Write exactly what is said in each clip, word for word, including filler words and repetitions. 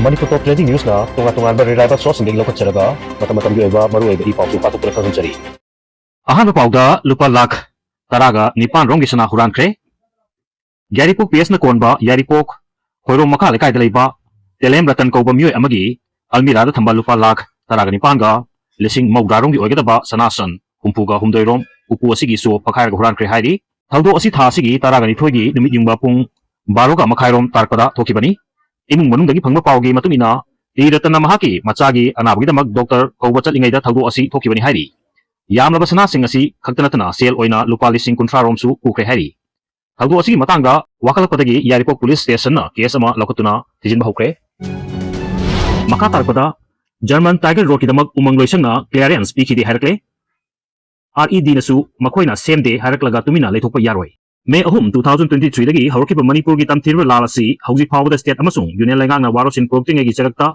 ꯃꯅꯤꯄꯨꯔ ꯇꯣꯞ trending ꯅ꯭ꯌꯨꯁꯅ ꯇꯣꯉꯥꯟ ꯇꯣꯉꯥꯟꯕ reliable ꯁꯣꯔꯁꯁꯤꯡꯗꯒꯤ ꯂꯧꯈꯠꯆꯔꯒ ꯃꯇꯝ ꯃꯇꯝꯒꯤ ꯑꯣꯏꯕ ꯃꯔꯨꯑꯣꯏꯕ ꯏ ꯄꯥꯎꯁꯨ ꯄꯥꯊꯣꯛꯇꯨꯅ ꯈꯪꯍꯟꯖꯔꯤ꯫ ꯑꯍꯥꯟꯕ ꯄꯥꯎꯗ ꯂꯨꯄꯥ ꯂꯥꯈ ꯇꯔꯥꯒ ꯅꯤꯄꯥꯟ ꯔꯣꯝꯒꯤ ꯁꯅꯥ ꯍꯨꯔꯥꯟꯈ꯭ꯔꯦ꯫ ꯌꯥꯏꯔꯤꯄꯣꯛ ꯄꯤ ꯑꯦꯁꯅ ꯀꯣꯟꯕ ꯌꯥꯏꯔꯤꯄꯣꯛ ꯈꯣꯏꯔꯣꯝ ꯃꯈꯥ ꯂꯩꯀꯥꯏꯗ ꯂꯩꯕ ꯇꯦꯂꯦꯝ ꯔꯇꯟ ꯀꯧꯕ ꯃꯤꯑꯣꯏ ꯑꯃꯒꯤ ꯑꯜꯃꯤꯔꯥꯗ ꯊꯝꯕ ꯂꯨꯄꯥ ꯂꯥꯈ ꯇꯔꯥꯒ ꯅꯤꯄꯥꯟꯒ ꯂꯤꯁꯤꯡ ꯃꯧꯗ꯭ꯔꯥ ꯔꯣꯝꯒꯤ ꯑꯣꯏꯒꯗꯕ ꯁꯅꯥ ꯁꯟ ꯍꯨꯝꯐꯨꯒ ꯍꯨꯝꯗꯣꯏ ꯔꯣꯝ ꯎꯄꯨ ꯑꯁꯤꯒꯤ ꯆꯣꯞ ꯐꯛꯈꯥꯏꯔꯒ ꯍꯨꯔꯥꯟꯈ꯭ꯔꯦ ꯍꯥꯏꯔꯤ꯫ ꯊꯧꯗꯣꯛ ꯑꯁꯤ ꯊꯥ ꯑꯁꯤꯒꯤ ꯇꯔꯥꯒ ꯅꯤꯊꯣꯏꯒꯤ ꯅꯨꯃꯤꯠ ꯌꯨꯡꯕ ꯄꯨꯡ ꯕꯥꯔꯣꯒ ꯃꯈꯥꯏꯔꯣꯝ ꯇꯥꯔꯛꯄꯗ ꯊꯣꯛꯈꯤꯕꯅꯤ꯫ ꯏꯃꯨꯡ ꯃꯅꯨꯡꯗꯒꯤ ꯐꯪꯕ ꯄꯥꯎꯒꯤ ꯃꯇꯨꯡ ꯏꯟꯅ, ꯇꯤ ꯔꯇꯟꯅ ꯃꯍꯥꯛꯀꯤ ꯃꯆꯥꯒꯤ ꯑꯅꯥꯕꯒꯤꯗꯃꯛ ꯗꯣꯛꯇꯔ ꯀꯧꯕ ꯆꯠꯂꯤꯉꯩꯗ ꯊꯧꯗꯣꯛ ꯑꯁꯤ ꯊꯣꯛꯈꯤꯕꯅꯤ ꯍꯥꯏꯔꯤ꯫ ꯌꯥꯝꯂꯕ ꯁꯅꯥꯁꯤꯡ ꯑꯁꯤ ꯈꯛꯇ ꯅꯠꯇꯅ ꯁꯦꯜ ꯑꯣꯏꯅ ꯂꯨꯄꯥ ꯂꯤꯁꯤꯡ ꯀꯨꯟꯊ꯭ꯔꯥ ꯔꯣꯝꯁꯨ ꯄꯨꯈ꯭ꯔꯦ ꯍꯥꯏꯔꯤ꯫ ꯊꯧꯗꯣꯛ ꯑꯁꯤꯒꯤ ꯃꯇꯥꯡꯗ ꯋꯥꯀꯠꯂꯛꯄꯗꯒꯤ ꯌꯥꯏꯔꯤꯄꯣꯛ ꯄꯨꯂꯤꯁ ꯁ꯭ꯇꯦꯁꯟꯅ ꯀꯦꯁ ꯑꯃ ꯂꯧꯈꯠꯇꯨꯅ ꯊꯤꯖꯤꯟꯕ ꯍꯧꯈ꯭ꯔꯦ꯫ ꯃꯈꯥ ꯇꯥꯔꯛꯄꯗ, ꯖꯔꯃꯟ ꯇꯥꯏꯒꯔ ꯔꯣꯗꯀꯤꯗꯃꯛ ꯎꯃꯪ ꯂꯣꯏꯁꯪꯅ ꯀ꯭ꯂꯤꯌꯥꯔꯦꯟꯁ ꯄꯤꯈꯤꯗꯦ ꯍꯥꯏꯔꯛꯂꯦ꯫ ꯑꯥꯔ ꯏ ꯗꯤꯅꯁꯨ ꯃꯈꯣꯏꯅ ꯁꯦꯝꯗꯦ ꯍꯥꯏꯔꯛꯂꯒ ꯇꯨꯃꯤꯟꯅ ꯂꯩꯊꯣꯛꯄ ꯌꯥꯔꯣꯏ꯫ ꯃꯦ ꯑꯍꯨꯝ, ꯇꯨ ꯊꯥꯎꯖꯟ ꯇ꯭ꯋꯦꯟꯇꯤ ꯊ꯭ꯔꯤꯗꯒꯤ ꯍꯧꯔꯛꯈꯤꯕ ꯃꯅꯤꯄꯨꯔꯒꯤ ꯇꯝꯊꯤꯔꯕ ꯂꯥꯜ ꯑꯁꯤ ꯍꯧꯖꯤꯛ ꯐꯥꯎꯕꯗ ꯁ꯭ꯇꯦꯠ ꯑꯃꯁꯨꯡ ꯌꯨꯅꯤꯌꯟ ꯂꯩꯉꯥꯛꯅ ꯋꯥꯔꯣꯏꯁꯤꯟ ꯄꯨꯔꯛꯇ꯭ꯔꯤꯉꯩꯒꯤ ꯆꯔꯛꯇ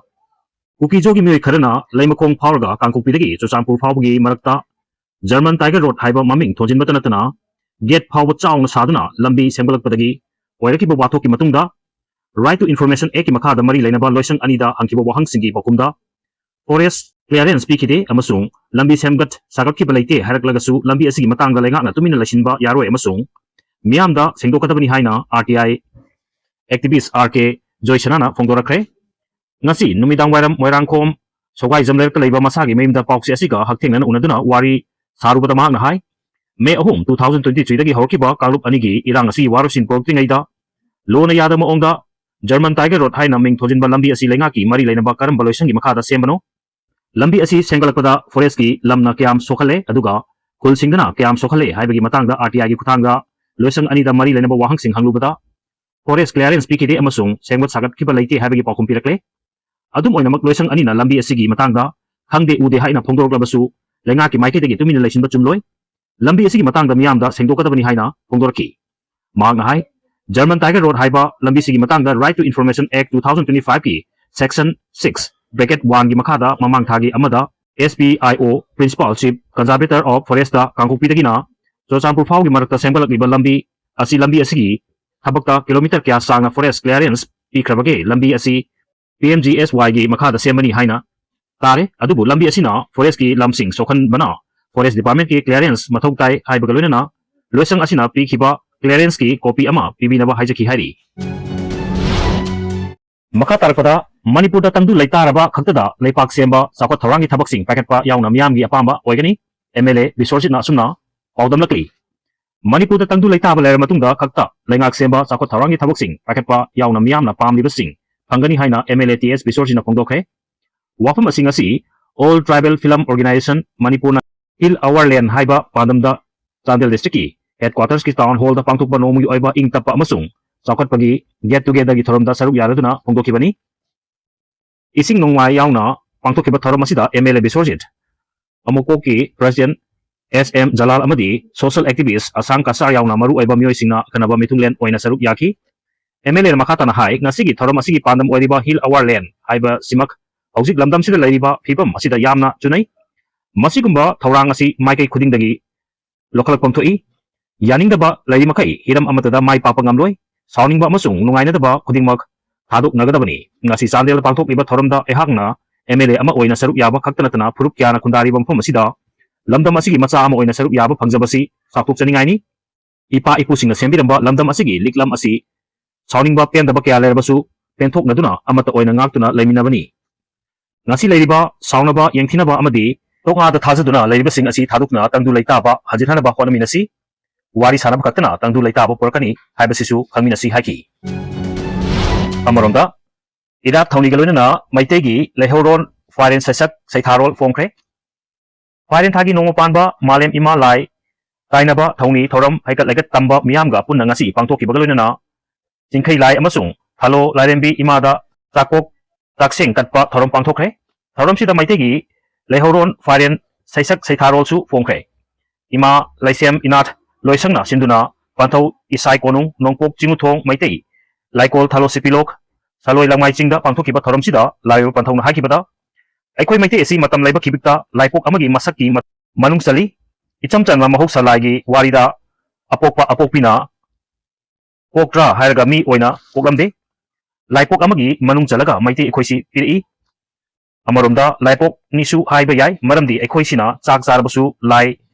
ꯀꯨꯀꯤꯖꯣꯒꯤ ꯃꯤꯑꯣꯏ ꯈꯔꯅ ꯂꯩꯃꯈꯣꯡ ꯐꯥꯎꯔꯒ ꯀꯥꯡꯄꯣꯛꯄꯤꯗꯒꯤ ꯆꯨꯔꯆꯥꯟꯄꯨꯔ ꯐꯥꯎꯕꯒꯤ ꯃꯔꯛꯇ ꯖꯔꯃꯟ ꯇꯥꯏꯒꯔ ꯔꯣꯗ ꯍꯥꯏꯕ ꯃꯃꯤꯡ ꯊꯣꯟꯖꯤꯟꯕꯇ ꯅꯠꯇꯅ ꯒꯦꯠ ꯐꯥꯎꯕ ꯆꯥꯎꯅ ꯁꯥꯗꯨꯅ ꯂꯝꯕꯤ ꯁꯦꯝꯒꯠꯂꯛꯄꯗꯒꯤ ꯑꯣꯏꯔꯛꯈꯤꯕ ꯋꯥꯊꯣꯛꯀꯤ ꯃꯇꯨꯡꯗ, ꯔꯥꯏꯠ ꯇꯨ ꯏꯟꯐꯣꯔꯃꯦꯁꯟ ꯑꯦꯛꯀꯤ ꯃꯈꯥꯗ ꯃꯔꯤ ꯂꯩꯅꯕ ꯂꯣꯏꯁꯪ ꯑꯅꯤꯗ ꯍꯪꯈꯤꯕ ꯋꯥꯍꯪꯁꯤꯡꯒꯤ ꯄꯥꯎꯈꯨꯝꯗ, ꯐꯣꯔꯦꯁ ꯀ꯭ꯂꯤꯌꯥꯔꯦꯟꯁ ꯄꯤꯈꯤꯗꯦ ꯑꯃꯁꯨꯡ ꯂꯝꯕꯤ ꯁꯦꯝꯒꯠ ꯁꯥꯒꯠꯈꯤꯕ ꯂꯩꯇꯦ ꯍꯥꯏꯔꯛꯂꯒꯁꯨ, ꯂꯝꯕꯤ ꯑꯁꯤꯒꯤ ꯃꯇꯥꯡꯗ ꯂꯩꯉꯥꯛꯅ ꯇꯨꯃꯤꯟꯅ ꯂꯩꯁꯤꯟꯕ ꯌꯥꯔꯣꯏ ꯑꯃꯁꯨꯡ ꯃꯤꯌꯥꯝꯗ ꯁꯦꯡꯗꯣꯛꯀꯗꯕꯅꯤ ꯍꯥꯏꯅ ꯑꯥꯔ ꯇꯤ ꯑꯥꯏ ꯑꯦꯛꯇꯤꯚꯤꯁ ꯑꯥꯔ ꯀꯦ ꯖꯣꯏꯁꯅꯥꯅ ꯐꯣꯡꯗꯣꯔꯛꯈ꯭ꯔꯦ꯫ ꯉꯁꯤ ꯅꯨꯃꯤꯗꯥꯡ ꯋꯥꯏꯔꯝ ꯃꯣꯏꯔꯥꯡꯈꯣꯝ ꯁꯧꯒꯥꯏꯖꯝ ꯂꯩꯔꯛꯇ ꯂꯩꯕ ꯃꯁꯥꯒꯤ ꯃꯌꯨꯝꯗ ꯄꯥꯎꯆꯦ ꯑꯁꯤꯒ ꯍꯛꯊꯦꯡꯅꯅ ꯎꯅꯗꯨꯅ ꯋꯥꯔꯤ ꯁꯥꯔꯨꯕꯗ ꯃꯍꯥꯛꯅ ꯍꯥꯏ, ꯃꯦ ꯑꯍꯨꯝ, ꯇꯨ ꯊꯥꯎꯖꯟ ꯇ꯭ꯋꯦꯟꯇꯤ ꯊ꯭ꯔꯤꯗꯒꯤ ꯍꯧꯔꯛꯈꯤꯕ ꯀꯥꯡꯂꯨꯞ ꯑꯅꯤꯒꯤ ꯏꯔꯥꯡ ꯑꯁꯤꯒꯤ ꯋꯥꯔꯣꯏꯁꯤꯟ ꯄꯨꯔꯛꯇ꯭ꯔꯤꯉꯩꯗ, ꯂꯣꯅ ꯌꯥꯗꯕ ꯃꯑꯣꯡꯗ ꯖꯔꯃꯟ ꯇꯥꯏꯒꯔ ꯔꯣꯗ ꯍꯥꯏꯅ ꯃꯤꯡ ꯊꯣꯟꯖꯤꯟꯕ ꯂꯝꯕꯤ ꯑꯁꯤ ꯂꯩꯉꯥꯛꯀꯤ ꯃꯔꯤ ꯂꯩꯅꯕ ꯀꯔꯝꯕ ꯂꯣꯏꯁꯪꯒꯤ ꯃꯈꯥꯗ ꯁꯦꯝꯕꯅꯣ? ꯂꯝꯕꯤ ꯑꯁꯤ ꯁꯦꯝꯒꯠꯂꯛꯄꯗ ꯐꯣꯔꯦꯁ꯭ꯠꯀꯤ ꯂꯝꯅ ꯀꯌꯥꯝ ꯁꯣꯛꯍꯜꯂꯦ, ꯑꯗꯨꯒ ꯈꯨꯜꯁꯤꯡꯗꯅ ꯀꯌꯥꯝ ꯁꯣꯛꯍꯜꯂꯦ ꯍꯥꯏꯕꯒꯤ ꯃꯇꯥꯡꯗ ꯑꯥꯔ ꯇꯤ ꯑꯥꯏꯒꯤ ꯈꯨꯠꯊꯥꯡꯗ ꯂꯣꯏꯁꯪ ꯑꯅꯤꯗ ꯃꯔꯤ ꯂꯩꯅꯕ ꯋꯥꯍꯪꯁꯤꯡ ꯍꯪꯂꯨꯕꯗ, ꯐꯣꯔꯦꯁ꯭ꯠ ꯀ꯭ꯂꯤꯌꯥꯔꯦꯟꯁ ꯄꯤꯈꯤꯗꯦ ꯑꯃꯁꯨꯡ ꯁꯦꯝꯒꯠ ꯁꯥꯒꯠꯈꯤꯕ ꯂꯩꯇꯦ ꯍꯥꯏꯕꯒꯤ ꯄꯥꯎꯈꯨꯝ ꯄꯤꯔꯛꯂꯦ꯫ ꯑꯗꯨꯝ ꯑꯣꯏꯅꯃꯛ, ꯂꯣꯏꯁꯪ ꯑꯅꯤꯅ ꯂꯝꯕꯤ ꯑꯁꯤꯒꯤ ꯃꯇꯥꯡꯗ ꯈꯪꯗꯦ ꯎꯗꯦ ꯍꯥꯏꯅ ꯐꯣꯡꯗꯣꯔꯛꯂꯕꯁꯨ, ꯂꯩꯉꯥꯛꯀꯤ ꯃꯥꯏꯀꯩꯗꯒꯤ ꯇꯨꯃꯤꯟꯅ ꯂꯩꯁꯤꯟꯕ ꯆꯨꯝꯂꯣꯏ꯫ ꯂꯝꯕꯤ ꯑꯁꯤꯒꯤ ꯃꯇꯥꯡꯗ ꯃꯤꯌꯥꯝꯗ ꯁꯦꯡꯗꯣꯛꯀꯗꯕꯅꯤ ꯍꯥꯏꯅ ꯐꯣꯡꯗꯣꯔꯛꯈꯤ꯫ ꯃꯍꯥꯛꯅ ꯍꯥꯏ, ꯖꯔꯃꯟ ꯇꯥꯏꯒꯔ ꯔꯣꯗ ꯍꯥꯏꯕ ꯂꯝꯕꯤꯁꯤꯒꯤ ꯃꯇꯥꯡꯗ Right to Information Act two thousand twenty five ꯀꯤ Section six, bracket one ꯒꯤ ꯃꯈꯥꯗ ꯃꯃꯥꯡ ꯊꯥꯒꯤ ꯑꯃꯗ S P I O, Principal Chief Conservator of Forest ꯇ ꯀꯥꯡꯄꯣꯛꯄꯤꯗꯒꯤꯅ ꯆꯨꯔꯆꯥꯟꯄꯨꯔ ꯐꯥꯎꯒꯤ ꯃꯔꯛꯇ ꯁꯦꯝꯒꯠꯂꯛꯂꯤꯕ ꯂꯝꯕꯤ ꯑꯁꯤ, ꯂꯝꯕꯤ ꯑꯁꯤꯒꯤ ꯊꯕꯛꯇ ꯀꯤꯂꯣꯃꯤꯇꯔ ꯀꯌꯥ ꯁꯥꯡꯅ ꯐꯣꯔꯦꯁ꯭ꯠ ꯀ꯭ꯂꯤꯌꯥꯔꯦꯟꯁ ꯄꯤꯈ꯭ꯔꯕꯒꯦ? ꯂꯝꯕꯤ ꯑꯁꯤ ꯄꯤ ꯑꯦꯝ ꯖꯤ ꯑꯦꯁ ꯋꯥꯏꯒꯤ ꯃꯈꯥꯗ ꯁꯦꯝꯕꯅꯤ ꯍꯥꯏꯅ ꯇꯥꯔꯦ꯫ ꯑꯗꯨꯕꯨ ꯂꯝꯕꯤ ꯑꯁꯤꯅ forestꯀꯤ ꯂꯝꯁꯤꯡ ꯁꯣꯛꯍꯟꯕꯅ forest departmentꯀꯤ clearanceꯃꯊꯧ ꯇꯥꯏ ꯍꯥꯏꯕꯒ ꯂꯣꯏꯅꯅ ꯂꯣꯏꯁꯪ ꯑꯁꯤꯅ ꯄꯤꯈꯤꯕ clearanceꯀꯤ copy ꯑꯃ ꯄꯤꯕꯤꯅꯕ ꯍꯥꯏꯖꯈꯤ ꯍꯥꯏꯔꯤ꯫ ꯃꯈꯥ ꯇꯥꯔꯛꯄꯗ, ꯃꯅꯤꯄꯨꯔꯗ ꯇꯪꯗꯨ ꯂꯩꯇꯥꯔꯕ ꯈꯛꯇꯗ ꯂꯩꯄꯥꯛ ꯁꯦꯝꯕ ꯆꯥꯎꯈꯠ ꯊꯧꯔꯥꯡꯒꯤ ꯊꯕꯛꯁꯤꯡ ꯄꯥꯏꯈꯠꯄ ꯌꯥꯎꯅ ꯃꯤꯌꯥꯝꯒꯤ ꯑꯄꯥꯝꯕ ꯑꯣꯏꯒꯅꯤ꯫ ꯑꯦꯝ ꯑꯦꯜ ꯑꯦ ꯕꯤꯁ꯭ꯋꯔꯖꯤꯠꯅ ꯑꯁꯨꯝꯅ ꯄꯥꯎꯗꯝꯂꯛꯂꯤ꯫ ꯃꯅꯤꯄꯨꯔꯗ ꯇꯪꯗꯨ ꯂꯩꯇꯥꯕ ꯂꯩꯔꯕ ꯃꯇꯨꯡꯗ ꯈꯛꯇ ꯂꯩꯉꯥꯛ ꯁꯦꯝꯕ ꯆꯥꯎꯈꯠ ꯊꯧꯔꯥꯡꯒꯤ ꯊꯕꯛꯁꯤꯡ ꯄꯥꯏꯈꯠꯄ ꯌꯥꯎꯅ ꯃꯤꯌꯥꯝꯅ ꯄꯥꯝꯂꯤꯕꯁꯤꯡ ꯐꯪꯒꯅꯤ ꯍꯥꯏꯅ ꯑꯦꯝ ꯑꯦꯜ ꯑꯦ ꯇꯤ ꯑꯦꯁ ꯕꯤꯁ꯭ꯋꯔꯖꯤꯠꯅ ꯐꯣꯡꯗꯣꯛꯈ꯭ꯔꯦ꯫ ꯋꯥꯐꯝ ꯑꯁꯤꯡ ꯑꯁꯤ All Tribal Film Organisation ꯃꯅꯤꯄꯨꯔꯅ Hill Our Land ꯍꯥꯏꯕ ꯄꯥꯟꯗꯝꯗ ꯆꯥꯟꯗꯦꯜ districtꯀꯤ headquartersꯀꯤ town hallꯗ ꯄꯥꯡꯊꯣꯛꯄ ꯅꯣꯡꯃꯒꯤ ꯑꯣꯏꯕ ꯏꯪ ꯇꯞꯄ ꯑꯃꯁꯨꯡ ꯆꯥꯎꯈꯠꯄꯒꯤ get togetherꯒꯤ ꯊꯧꯔꯝꯗ ꯁꯔꯨꯛ ꯌꯥꯔꯗꯨꯅ ꯐꯣꯡꯗꯣꯛꯈꯤꯕꯅꯤ꯫ ꯏꯁꯤꯡ ꯅꯣꯡꯃꯥꯏ ꯌꯥꯎꯅ ꯄꯥꯡꯊꯣꯛꯈꯤꯕ ꯊꯧꯔꯝ ꯑꯁꯤꯗ ꯑꯦꯝ ꯑꯦꯜ ꯑꯦ ꯕꯤꯁ꯭ꯋꯔꯖꯤꯠ, ꯑꯃꯨꯀꯣꯛꯀꯤ president ꯑꯦꯁ ꯑꯦꯝ ꯖꯂꯥꯜ ꯑꯃꯗꯤ social activist ꯑꯁꯥꯡ ꯀꯁꯥꯔ ꯌꯥꯎꯅ ꯃꯔꯨꯑꯣꯏꯕ ꯃꯤꯑꯣꯏꯁꯤꯡꯅ ꯑꯈꯟꯅꯕ ꯃꯤꯊꯨꯡꯂꯦꯟ ꯑꯣꯏꯅ ꯁꯔꯨꯛ ꯌꯥꯈꯤ꯫ ꯑꯦꯝ ꯑꯦꯜ ꯑꯦꯅ ꯃꯈꯥ ꯇꯥꯅ ꯍꯥꯏ, ꯉꯁꯤꯒꯤ ꯊꯧꯔꯝ ꯑꯁꯤꯒꯤ ꯄꯥꯟꯗꯝ ꯑꯣꯏꯔꯤꯕ Hill Our Land ꯍꯥꯏꯕꯁꯤꯃꯛ ꯍꯧꯖꯤꯛ ꯂꯝꯗꯝꯁꯤꯗ ꯂꯩꯔꯤꯕ ꯐꯤꯕꯝ ꯑꯁꯤꯗ ꯌꯥꯝꯅ ꯆꯨꯅꯩ꯫ ꯃꯁꯤꯒꯨꯝꯕ ꯊꯧꯔꯥꯡ ꯑꯁꯤ ꯃꯥꯏꯀꯩ ꯈꯨꯗꯤꯡꯗꯒꯤ ꯂꯧꯈꯠꯂꯛꯐꯝ ꯊꯣꯛꯏ꯫ ꯌꯥꯅꯤꯡꯗꯕ ꯂꯩꯔꯤ ꯃꯈꯩ ꯍꯤꯔꯝ ꯑꯃꯠꯇꯗ ꯃꯥꯏ ꯄꯥꯛꯄ ꯉꯝꯂꯣꯏ꯫ ꯁꯥꯎꯅꯤꯡꯕ ꯑꯃꯁꯨꯡ ꯅꯨꯡꯉꯥꯏꯅꯗꯕ ꯈꯨꯗꯤꯡꯃꯛ ꯊꯥꯗꯣꯛꯅꯒꯗꯕꯅꯤ꯫ ꯉꯁꯤ ꯆꯥꯟꯗꯦꯜꯗ ꯄꯥꯡꯊꯣꯛꯂꯤꯕ ꯊꯧꯔꯝꯗ ꯑꯩꯍꯥꯛꯅ ꯑꯦꯝ ꯑꯦꯜ ꯑꯦ ꯑꯃ ꯑꯣꯏꯅ ꯁꯔꯨꯛ ꯌꯥꯕ ꯈꯛꯇ ꯅꯠꯇꯅ ꯐꯨꯔꯨꯞ ꯀꯌꯥꯅ ꯈꯨꯟꯗꯥꯔꯤꯕ ꯃꯐꯝ ꯑꯁꯤꯗ ꯂꯝꯗꯝ ꯑꯁꯤꯒꯤ ꯃꯆꯥ ꯑꯃ ꯑꯣꯏꯅ ꯁꯔꯨꯛ ꯌꯥꯕ ꯐꯪꯖꯕꯁꯤ ꯆꯥꯎꯊꯣꯛꯆꯅꯤꯡꯉꯥꯏꯅꯤ꯫ ꯏꯄꯥ ꯏꯄꯨꯁꯤꯡꯅ ꯁꯦꯝꯕꯤꯔꯝꯕ ꯂꯝꯗꯝ ꯑꯁꯤꯒꯤ ꯂꯤꯛꯂꯝ ꯑꯁꯤ ꯁꯥꯎꯅꯤꯡꯕ ꯄꯦꯟꯗꯕ ꯀꯌꯥ ꯂꯩꯔꯕꯁꯨ ꯄꯦꯟꯊꯣꯛꯅꯗꯨꯅ ꯑꯃꯠꯇ ꯑꯣꯏꯅ ꯉꯥꯛꯇꯨꯅ ꯂꯩꯃꯤꯟꯅꯕꯅꯤ꯫ ꯉꯁꯤ ꯂꯩꯔꯤꯕ ꯁꯥꯎꯅꯕ, ꯌꯦꯡꯊꯤꯅꯕ ꯑꯃꯗꯤ ꯇꯣꯛꯉꯥꯗ ꯊꯥꯖꯗꯨꯅ ꯂꯩꯔꯤꯕꯁꯤꯡ ꯑꯁꯤ ꯊꯥꯗꯣꯛꯇꯨꯅ ꯇꯪꯗꯨ ꯂꯩꯇꯥꯕ ꯍꯟꯖꯤꯟꯍꯟꯅꯕ ꯍꯣꯠꯅꯃꯤꯟꯅꯁꯤ꯫ ꯋꯥꯔꯤ ꯁꯥꯅꯕ ꯈꯛꯇꯅ ꯇꯪꯗꯨ ꯂꯩꯇꯥꯕ ꯄꯨꯔꯛꯀꯅꯤ ꯍꯥꯏꯕꯁꯤꯁꯨ ꯈꯪꯃꯤꯟꯅꯁꯤ ꯍꯥꯏꯈꯤ꯫ ꯑꯃꯔꯣꯝꯗ, ꯏꯔꯥꯠ ꯊꯧꯅꯤꯒ ꯂꯣꯏꯅꯅ ꯃꯩꯇꯩꯒꯤ ꯂꯩꯍꯧꯔꯣꯟ ꯐꯥꯏꯔꯦꯟ ꯁꯩꯁꯛ ꯁꯩꯊꯥꯔꯣꯜ ꯐꯣꯡꯈ꯭ꯔꯦ꯫ ꯐꯥꯏꯔꯦꯟ ꯊꯥꯒꯤ ꯅꯣꯡꯃ ꯄꯥꯟꯕ ꯃꯥꯂꯦꯝ ꯏꯃꯥ ꯂꯥꯏ ꯇꯥꯏꯅꯕ ꯊꯧꯅꯤ ꯊꯧꯔꯝ ꯍꯩꯀꯠ ꯂꯩꯀꯠ ꯇꯝꯕ ꯃꯤꯌꯥꯝꯒ ꯄꯨꯟꯅ ꯉꯁꯤ ꯄꯥꯡꯊꯣꯛꯈꯤꯕꯒ ꯂꯣꯏꯅꯅ ꯆꯤꯡꯈꯩ ꯂꯥꯏ ꯑꯃꯁꯨꯡ ꯊꯥꯂꯣ ꯂꯥꯏꯔꯦꯝꯕꯤ ꯏꯃꯥꯗ ꯆꯥꯛꯀꯣꯛ ꯆꯥꯛꯁꯦꯡ ꯀꯠꯄ ꯊꯧꯔꯝ ꯄꯥꯡꯊꯣꯛꯈ꯭ꯔꯦ꯫ ꯊꯧꯔꯝꯁꯤꯗ ꯃꯩꯇꯩꯒꯤ ꯂꯩꯍꯧꯔꯣꯟ ꯐꯥꯏꯔꯦꯟ ꯁꯩꯁꯛ ꯁꯩꯊꯥꯔꯣꯜꯁꯨ ꯐꯣꯡꯈ꯭ꯔꯦ꯫ ꯏꯃꯥ ꯂꯩꯁꯦꯝ ꯏꯅꯥꯠ ꯂꯣꯏꯁꯪꯅ ꯁꯤꯟꯗꯨꯅ ꯄꯟꯊꯧ ꯏꯁꯥꯏ ꯀꯣꯅꯨꯡ ꯅꯣꯡꯄꯣꯛ ꯆꯤꯡꯉꯨꯊꯣꯡ ꯃꯩꯇꯩ ꯂꯥꯏꯀꯣꯜ ꯊꯥꯂꯣ ꯁꯤꯄꯤꯂꯣꯛ ꯁꯥꯂꯣꯏ ꯂꯪꯃꯥꯏ ꯆꯤꯡꯗ ꯄꯥꯡꯊꯣꯛꯈꯤꯕ ꯊꯧꯔꯝꯁꯤꯗ ꯂꯥꯏꯔꯦꯝꯕ ꯄꯟꯊꯧꯅ ꯍꯥꯏꯈꯤꯕꯗ, ꯑꯩꯈꯣꯏ ꯃꯩꯇꯩ ꯑꯁꯤ ꯃꯇꯝ ꯂꯩꯕ ꯈꯤꯕꯤꯛꯇ ꯂꯥꯏꯄꯣꯛ ꯑꯃꯒꯤ ꯃꯁꯛꯀꯤ ꯃ-, ꯃꯅꯨꯡ ꯆꯜꯂꯤ꯫ ꯏꯆꯝ ꯆꯝꯕ ꯃꯍꯧꯁꯥ ꯂꯥꯏꯒꯤ ꯋꯥꯔꯤꯗ ꯑꯄꯣꯛꯄ ꯑꯄꯣꯛꯄꯤꯅ ꯄꯣꯛꯇ꯭ꯔꯥ ꯍꯥꯏꯔꯒ ꯃꯤ ꯑꯣꯏꯅ ꯄꯣꯛꯂꯝꯗꯦ꯫ ꯂꯥꯏꯄꯣꯛ ꯑꯃꯒꯤ ꯃꯅꯨꯡ ꯆꯜꯂꯒ ꯃꯩꯇꯩ ꯑꯩꯈꯣꯏꯁꯤ ꯄꯤꯔꯛꯏ꯫ ꯑꯃꯔꯣꯝꯗ ꯂꯥꯏꯄꯣꯛꯅꯤꯁꯨ ꯍꯥꯏꯕ ꯌꯥꯏ, ꯃꯔꯝꯗꯤ ꯑꯩꯈꯣꯏꯁꯤꯅ ꯆꯥꯛ ꯆꯥꯔꯕꯁꯨ ꯂꯥꯏ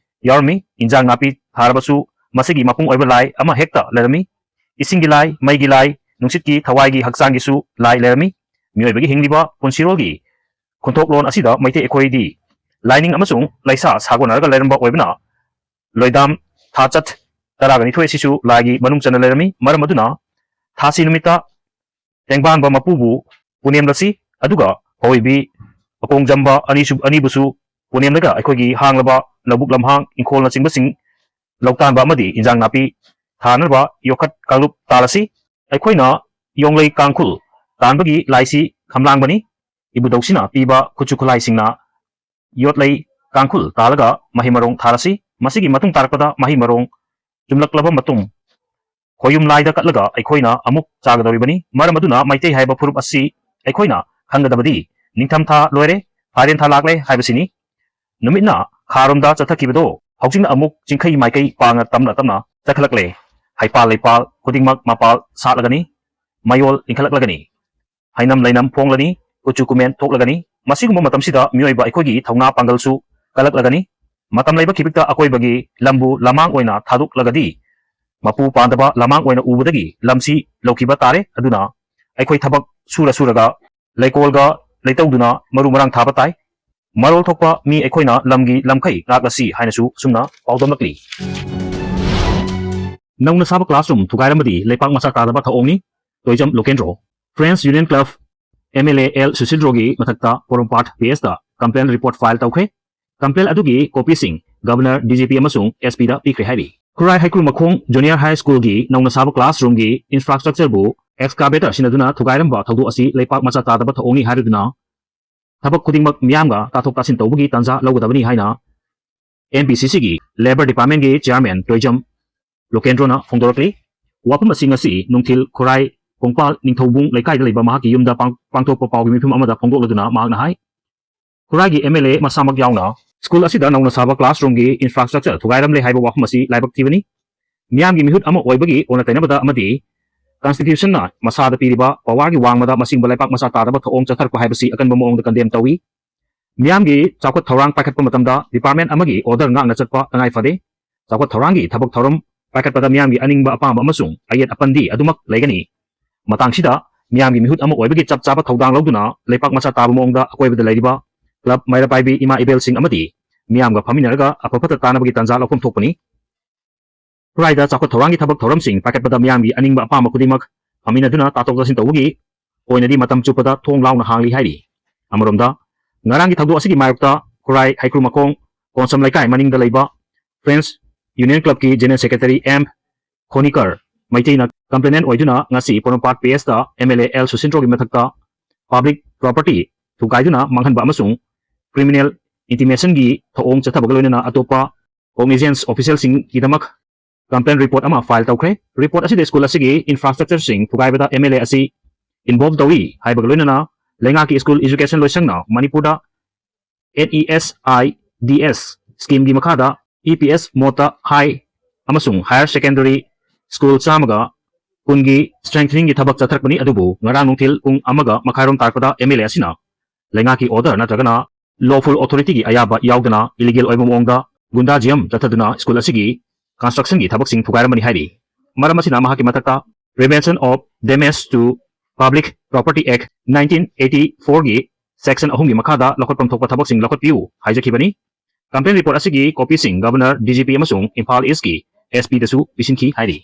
ꯌꯥꯎꯔꯝꯃꯤ, ꯏꯟꯖꯥꯡ ꯅꯥꯄꯤ ꯊꯥꯔꯕꯁꯨ ꯃꯁꯤꯒꯤ ꯃꯄꯨꯡ ꯑꯣꯏꯕ ꯂꯥꯏ ꯑꯃ ꯍꯦꯛꯇ ꯂꯩꯔꯝꯃꯤ꯫ ꯏꯁꯤꯡꯒꯤ ꯂꯥꯏ, ꯃꯩꯒꯤ ꯂꯥꯏ, ꯅꯨꯡꯁꯤꯠꯀꯤ, ꯊꯋꯥꯏꯒꯤ, ꯍꯛꯆꯥꯡꯒꯤꯁꯨ ꯂꯥꯏ ꯂꯩꯔꯝꯃꯤ꯫ ꯃꯤꯑꯣꯏꯕꯒꯤ ꯍꯤꯡꯂꯤꯕ ꯄꯨꯟꯁꯤꯔꯣꯜꯒꯤ ꯈꯨꯟꯊꯣꯛꯂꯣꯟ ꯑꯁꯤꯗ ꯃꯩꯇꯩ ꯑꯩꯈꯣꯏꯗꯤ ꯂꯥꯏꯅꯤꯡ ꯑꯃꯁꯨꯡ ꯂꯥꯏꯁꯥ ꯁꯥꯒꯣꯟꯅꯔꯒ ꯂꯩꯔꯝꯕ ꯑꯣꯏꯕꯅ, ꯂꯣꯏꯗꯥꯝ ꯊꯥꯆꯠ ꯇꯔꯥꯒ ꯅꯤꯊꯣꯏ ꯑꯁꯤꯁꯨ ꯂꯥꯏꯒꯤ ꯃꯅꯨꯡ ꯆꯟꯅ ꯂꯩꯔꯝꯃꯤ꯫ ꯃꯔꯝ ꯑꯗꯨꯅ ꯊꯥꯁꯤ ꯅꯨꯃꯤꯠꯇ ꯇꯦꯡꯕꯥꯟꯕ ꯃꯄꯨꯕꯨ ꯄꯨꯅꯦꯝꯂꯁꯤ, ꯑꯗꯨꯒ ꯍꯧꯏꯕꯤ ꯑꯀꯣꯡꯖꯝꯕ ꯑꯅꯤꯁꯨ-, ꯑꯅꯤꯕꯨꯁꯨ ꯄꯨꯅꯦꯝꯂꯒ ꯑꯩꯈꯣꯏꯒꯤ ꯍꯥꯡꯂꯕ ꯂꯧꯕꯨꯛ ꯂꯝꯍꯥꯡ, ꯏꯪꯈꯣꯜꯅꯆꯤꯡꯕꯁꯤꯡ ꯂꯧꯇꯥꯟꯕ ꯑꯃꯗꯤ ꯏꯟꯖꯥꯡ ꯅꯥꯄꯤ ꯊꯥꯅꯕ ꯌꯣꯈꯠ ꯀꯥꯡꯂꯨꯞ ꯇꯥꯜꯂꯁꯤ꯫ ꯑꯩꯈꯣꯏꯅ ꯌꯣꯡꯂꯩ ꯀꯥꯡꯈꯨꯜ ꯇꯥꯟꯕꯒꯤ ꯂꯥꯏꯁꯤ ꯈꯝꯂꯥꯡꯕꯅꯤ꯫ ꯏꯕꯨꯙꯧꯁꯤꯅ ꯄꯤꯕ ꯈꯨꯠꯁꯨ ꯈꯨꯠꯂꯥꯏꯁꯤꯡꯅ ꯌꯣꯠꯂꯩ ꯀꯥꯡꯈꯨꯜ ꯇꯥꯜꯂꯒ ꯃꯍꯩ ꯃꯔꯣꯡ ꯊꯥꯔꯁꯤ꯫ ꯃꯁꯤꯒꯤ ꯃꯇꯨꯡ ꯇꯥꯔꯛꯄꯗ ꯃꯍꯩ ꯃꯔꯣꯡ ꯆꯨꯝꯂꯛꯂꯕ ꯃꯇꯨꯡ ꯈꯣꯌꯨꯝ ꯂꯥꯏꯗ ꯀꯠꯂꯒ ꯑꯩꯈꯣꯏꯅ ꯑꯃꯨꯛ ꯆꯥꯒꯗꯧꯔꯤꯕꯅꯤ꯫ ꯃꯔꯝ ꯑꯗꯨꯅ ꯃꯩꯇꯩ ꯍꯥꯏꯕ ꯐꯨꯔꯨꯞ ꯑꯁꯤ ꯑꯩꯈꯣꯏꯅ ꯈꯪꯒꯗꯕꯗꯤ ꯅꯤꯡꯊꯝ ꯊꯥ ꯂꯣꯏꯔꯦ, ꯐꯥꯏꯔꯦꯟ ꯊꯥ ꯂꯥꯛꯂꯦ ꯍꯥꯏꯕꯁꯤꯅꯤ꯫ ꯅꯨꯃꯤꯠꯅ ꯈꯥꯔꯣꯝꯗ ꯆꯠꯊꯈꯤꯕꯗꯣ ꯍꯧꯖꯤꯛꯅ ꯑꯃꯨꯛ ꯆꯤꯡꯈꯩ ꯃꯥꯏꯀꯩ ꯄꯥꯡꯅ ꯇꯞꯅ ꯇꯞꯅ ꯆꯠꯈꯠꯂꯛꯂꯦ꯫ ꯍꯩꯄꯥꯜ ꯂꯩꯄꯥꯜ ꯈꯨꯗꯤꯡꯃꯛ ꯃꯄꯥꯜ ꯁꯥꯠꯂꯒꯅꯤ, ꯃꯌꯣꯜ ꯏꯟꯈꯠꯂꯛꯂꯒꯅꯤ, ꯍꯩꯅꯝ ꯂꯩꯅꯝ ꯐꯣꯡꯂꯅꯤ, ꯀꯨꯆꯨ ꯀꯨꯃꯦꯟ ꯊꯣꯛꯂꯒꯅꯤ꯫ ꯃꯁꯤꯒꯨꯝꯕ ꯃꯇꯝꯁꯤꯗ ꯃꯤꯑꯣꯏꯕ ꯑꯩꯈꯣꯏꯒꯤ ꯊꯧꯅꯥ ꯄꯥꯡꯒꯜꯁꯨ ꯀꯜꯂꯛꯂꯒꯅꯤ꯫ ꯃꯇꯝ ꯂꯩꯕ ꯈꯤꯕꯤꯛꯇ ꯑꯀꯣꯏꯕꯒꯤ ꯂꯝꯕꯨ ꯂꯃꯥꯡ ꯑꯣꯏꯅ ꯊꯥꯗꯣꯛꯂꯒꯗꯤ ꯃꯄꯨ ꯄꯥꯟꯗꯕ ꯂꯃꯥꯡ ꯑꯣꯏꯅ ꯎꯕꯗꯒꯤ ꯂꯝꯁꯤ ꯂꯧꯈꯤꯕ ꯇꯥꯔꯦ꯫ ꯑꯗꯨꯅ ꯑꯩꯈꯣꯏ ꯊꯕꯛ ꯁꯨꯔ ꯁꯨꯔꯒ ꯂꯩꯀꯣꯜꯒ ꯂꯩꯇꯧꯗꯨꯅ ꯃꯔꯨ ꯃꯔꯥꯡ ꯊꯥꯕ ꯇꯥꯏ꯫ ꯃꯔꯣꯜ ꯊꯣꯛꯄ ꯃꯤ ꯑꯩꯈꯣꯏꯅ ꯂꯝꯒꯤ ꯂꯝꯈꯩ ꯉꯥꯛꯂꯁꯤ ꯍꯥꯏꯅꯁꯨ ꯑꯁꯨꯝꯅ ꯄꯥꯎꯗꯝꯂꯛꯂꯤ꯫ ꯅꯧꯅ ꯁꯥꯕ classroom ꯊꯨꯒꯥꯏꯔꯝꯕꯗꯤ ꯂꯩꯄꯥꯛ ꯃꯆꯥ ꯇꯥꯗꯕ ꯊꯧꯑꯣꯡꯅꯤ꯫ ꯇꯣꯏꯖꯝ ꯂꯣꯀꯦꯟꯗ꯭ꯔꯣ꯫ Friends Union Club M L A L ꯁꯨꯁꯤꯟꯗ꯭ꯔꯣꯒꯤ ꯃꯊꯛꯇ ꯄꯣꯔꯣꯝꯄꯥꯠ P S ꯇ complaint report file ꯇꯧꯈ꯭ꯔꯦ꯫ Complaint ꯑꯗꯨꯒꯤ copy ꯁꯤꯡ Governor, D G P ꯑꯃꯁꯨꯡ S P ꯗ ꯄꯤꯈ꯭ꯔꯦ ꯍꯥꯏꯔꯤ꯫ ꯈꯨꯔꯥꯏ ꯍꯩꯀ꯭ꯔꯨ ꯃꯈꯣꯡ Junior High School ꯒꯤ ꯅꯧꯅ ꯁꯥꯕ classroom ꯒꯤ infrastructure ꯕꯨ excavator ꯁꯤꯖꯤꯟꯅꯗꯨꯅ ꯊꯨꯒꯥꯏꯔꯝꯕ ꯊꯧꯗꯣꯛ ꯑꯁꯤ ꯂꯩꯄꯥꯛ ꯃꯆꯥ ꯇꯥꯗꯕ ꯊꯧꯑꯣꯡꯅꯤ ꯍꯥꯏꯔꯗꯨꯅ ꯊꯕꯛ ꯈꯨꯗꯤꯡꯃꯛ ꯃꯤꯌꯥꯝꯒ ꯇꯥꯊꯣꯛ ꯇꯥꯁꯤꯟ ꯇꯧꯕꯒꯤ ꯇꯥꯟꯖꯥ ꯂꯧꯒꯗꯕꯅꯤ ꯍꯥꯏꯅ M P C C ꯒꯤ Labour Department ꯀꯤ Chairman ꯇꯣꯏꯖꯝ ꯂꯣꯀꯦꯟꯗ꯭ꯔꯣꯅ ꯐꯣꯡꯗꯣꯔꯛꯂꯤ꯫ ꯋꯥꯐꯝ ꯑꯁꯤ ꯉꯁꯤ ꯅꯨꯡꯊꯤꯜ ꯈꯨꯔꯥꯏ ꯀꯣꯡꯄꯥꯜ ꯅꯤꯡꯊꯧꯕꯨꯡ ꯂꯩꯀꯥꯏꯗ ꯂꯩꯕ ꯃꯍꯥꯛꯀꯤ ꯌꯨꯝꯗ ꯄꯥꯡ-, ꯄꯥꯡꯊꯣꯛꯄ ꯄꯥꯎꯒꯤ ꯃꯤꯐꯝ ꯑꯃꯗ ꯐꯣꯡꯗꯣꯛꯂꯗꯨꯅ ꯃꯍꯥꯛꯅ ꯍꯥꯏ, ꯈꯨꯔꯥꯏꯒꯤ M L A ꯃꯁꯥꯃꯛ ꯌꯥꯎꯅ school ꯑꯁꯤꯗ ꯅꯧꯅ ꯁꯥꯕ classroom ꯒꯤ infrastructure ꯊꯨꯒꯥꯏꯔꯝꯂꯦ ꯍꯥꯏꯕ ꯋꯥꯐꯝ ꯑꯁꯤ ꯂꯥꯏꯕꯛ ꯊꯤꯕꯅꯤ꯫ ꯃꯤꯌꯥꯝꯒꯤ ꯃꯤꯍꯨꯠ ꯑꯃ ꯑꯣꯏꯕꯒꯤ ꯑꯣꯟꯅ ꯇꯩꯅꯕꯗ ꯑꯃꯗꯤ Constitutionꯅ ꯃꯁꯥꯗ ꯄꯤꯔꯤꯕ powerꯒꯤ ꯋꯥꯡꯃꯗ ꯃꯁꯤꯒꯨꯝꯕ ꯂꯩꯄꯥꯛ ꯃꯆꯥ ꯇꯥꯗꯕ ꯊꯧꯑꯣꯡ ꯆꯠꯊꯔꯛꯄ ꯍꯥꯏꯕꯁꯤ ꯑꯀꯟꯕ ꯃꯑꯣꯡꯗ condemn ꯇꯧꯏ꯫ ꯃꯤꯌꯥꯝꯒꯤ ꯆꯥꯎꯈꯠ ꯊꯧꯔꯥꯡ ꯄꯥꯏꯈꯠꯄ ꯃꯇꯝꯗ department ꯑꯃꯒꯤ order ꯉꯥꯛꯅ ꯆꯠꯄ ꯇꯉꯥꯏ ꯐꯗꯦ꯫ ꯆꯥꯎꯈꯠ ꯊꯧꯔꯥꯡꯒꯤ ꯊꯕꯛ ꯊꯧꯔꯝ ꯄꯥꯏꯈꯠꯄꯗ ꯃꯤꯌꯥꯝꯒꯤ ꯑꯅꯤꯡꯕ ꯑꯄꯥꯝꯕ ꯑꯃꯁꯨꯡ ꯑꯌꯦꯠ ꯑꯄꯟꯗꯤ ꯑꯗꯨꯃꯛ ꯂꯩꯒꯅꯤ꯫ ꯃꯇꯥꯡꯁꯤꯗ ꯃꯤꯌꯥꯝꯒꯤ ꯃꯤꯍꯨꯠ ꯑꯃ ꯑꯣꯏꯕꯒꯤ ꯆꯞ ꯆꯥꯕ ꯊꯧꯗꯥꯡ ꯂꯧꯗꯨꯅ ꯂꯩꯄꯥꯛ ꯃꯆꯥ ꯇꯥꯕ ꯃꯑꯣꯡꯗ ꯑꯀꯣꯏꯕꯗ ꯂꯩꯔꯤꯕ club ꯃꯩꯔꯥ ꯄꯥꯏꯕꯤ ꯏꯃꯥ ꯏꯕꯦꯜꯁꯤꯡ ꯑꯃꯗꯤ ꯃꯤꯌꯥꯝꯒ ꯐꯝꯃꯤꯟꯅꯔꯒ ꯑꯐ ꯐꯠꯇ ꯇꯥꯅꯕꯒꯤ ꯇꯥꯟꯖꯥ ꯂꯧꯐꯝ ꯊꯣꯛꯄꯅꯤ꯫ ꯈꯨꯔꯥꯏꯗ ꯆꯥꯎꯈꯠ ꯊꯧꯔꯥꯡꯒꯤ ꯊꯕꯛ ꯊꯧꯔꯝꯁꯤꯡ ꯄꯥꯏꯈꯠꯄꯗ ꯃꯤꯌꯥꯝꯒꯤ ꯑꯅꯤꯡꯕ ꯑꯄꯥꯝꯕ ꯈꯨꯗꯤꯡꯃꯛ ꯐꯝꯃꯤꯟꯅꯗꯨꯅ ꯇꯥꯊꯣꯛ ꯇꯥꯁꯤꯟ ꯇꯧꯕꯒꯤ ꯑꯣꯏꯅꯗꯤ ꯃꯇꯝ ꯆꯨꯞꯄꯗ ꯊꯣꯡ ꯂꯥꯎꯅ ꯍꯥꯡꯂꯤ ꯍꯥꯏꯔꯤ꯫ ꯑꯃꯔꯣꯝꯗ, ꯉꯔꯥꯡꯒꯤ ꯊꯧꯗꯣꯛ ꯑꯁꯤꯒꯤ ꯃꯥꯌꯣꯛꯇ ꯈꯨꯔꯥꯏ ꯍꯩꯀ꯭ꯔꯨ ꯃꯈꯣꯡ ꯀꯣꯟꯁꯝ ꯂꯩꯀꯥꯏ ꯃꯅꯤꯡꯗ ꯂꯩꯕ Friends Union Clubꯀꯤ General Secretary M ꯈꯣꯅꯤꯀꯔ ꯃꯩꯇꯩꯅ complainant ꯑꯣꯏꯗꯨꯅ ꯉꯁꯤ ꯄꯣꯔꯣꯝꯄꯥꯠ P Sꯇ M L A L ꯁꯨꯁꯤꯟꯗ꯭ꯔꯣꯒꯤ ꯃꯊꯛꯇ public property ꯊꯨꯒꯥꯏꯗꯨꯅ ꯃꯥꯡꯍꯟꯕ ꯑꯃꯁꯨꯡ criminal intimationꯒꯤ ꯊꯧꯑꯣꯡ ꯆꯠꯊꯕꯒ ꯂꯣꯏꯅꯅ ꯑꯇꯣꯞꯄ cognizance officialꯁꯤꯡꯒꯤꯗꯃꯛ complaint report ꯑꯃ file ꯇꯧꯈ꯭ꯔꯦ꯫ Report ꯑꯁꯤꯗ school ꯑꯁꯤꯒꯤ infrastructureꯁꯤꯡ ꯊꯨꯒꯥꯏꯕꯗ M L A ꯑꯁꯤ involve ꯇꯧꯏ ꯍꯥꯏꯕꯒ ꯂꯣꯏꯅꯅ ꯂꯩꯉꯥꯛꯀꯤ school education ꯂꯣꯏꯁꯪꯅ ꯃꯅꯤꯄꯨꯔꯗ N E S I D S schemeꯒꯤ ꯃꯈꯥꯗ E P S modeꯇ high ꯑꯃꯁꯨꯡ higher secondary school ꯆꯥꯝꯃꯒ ꯀꯨꯟꯒꯤ strengtheningꯒꯤ ꯊꯕꯛ ꯆꯠꯊꯔꯛꯄꯅꯤ꯫ ꯑꯗꯨꯕꯨ ꯉꯔꯥꯡ ꯅꯨꯡꯊꯤꯜ ꯄꯨꯡ ꯑꯃꯒ ꯃꯈꯥꯏꯔꯣꯝ ꯇꯥꯔꯛꯄꯗ M L A ꯑꯁꯤꯅ ꯂꯩꯉꯥꯛꯀꯤ order ꯅꯠꯇ꯭ꯔꯒꯅ lawful authorityꯒꯤ ꯑꯌꯥꯕ ꯌꯥꯎꯗꯅ illegal ꯑꯣꯏꯕ ꯃꯑꯣꯡꯗ ꯒꯨꯟꯗꯥꯖꯤꯌꯝ ꯆꯠꯊꯗꯨꯅ school ꯑꯁꯤꯒꯤ constructionꯒꯤ ꯊꯕꯛꯁꯤꯡ ꯊꯨꯒꯥꯏꯔꯝꯕꯅꯤ ꯍꯥꯏꯔꯤ꯫ ꯃꯔꯝ ꯑꯁꯤꯅ ꯃꯍꯥꯛꯀꯤ ꯃꯊꯛꯇ Prevention of Damage to Public Property Act nineteen eighty fourꯒꯤ section ꯑꯍꯨꯝꯒꯤ ꯃꯈꯥꯗ ꯂꯧꯈꯠꯐꯝ ꯊꯣꯛꯄ ꯊꯕꯛꯁꯤꯡ ꯂꯧꯈꯠꯄꯤꯌꯨ ꯍꯥꯏꯖꯈꯤꯕꯅꯤ꯫ Complaint report ꯑꯁꯤꯒꯤ copyꯁꯤꯡ Governor, D G P ꯑꯃꯁꯨꯡ ꯏꯝꯐꯥꯜ Eastꯀꯤ S Pꯗꯁꯨ ꯄꯤꯁꯤꯟꯈꯤ ꯍꯥꯏꯔꯤ꯫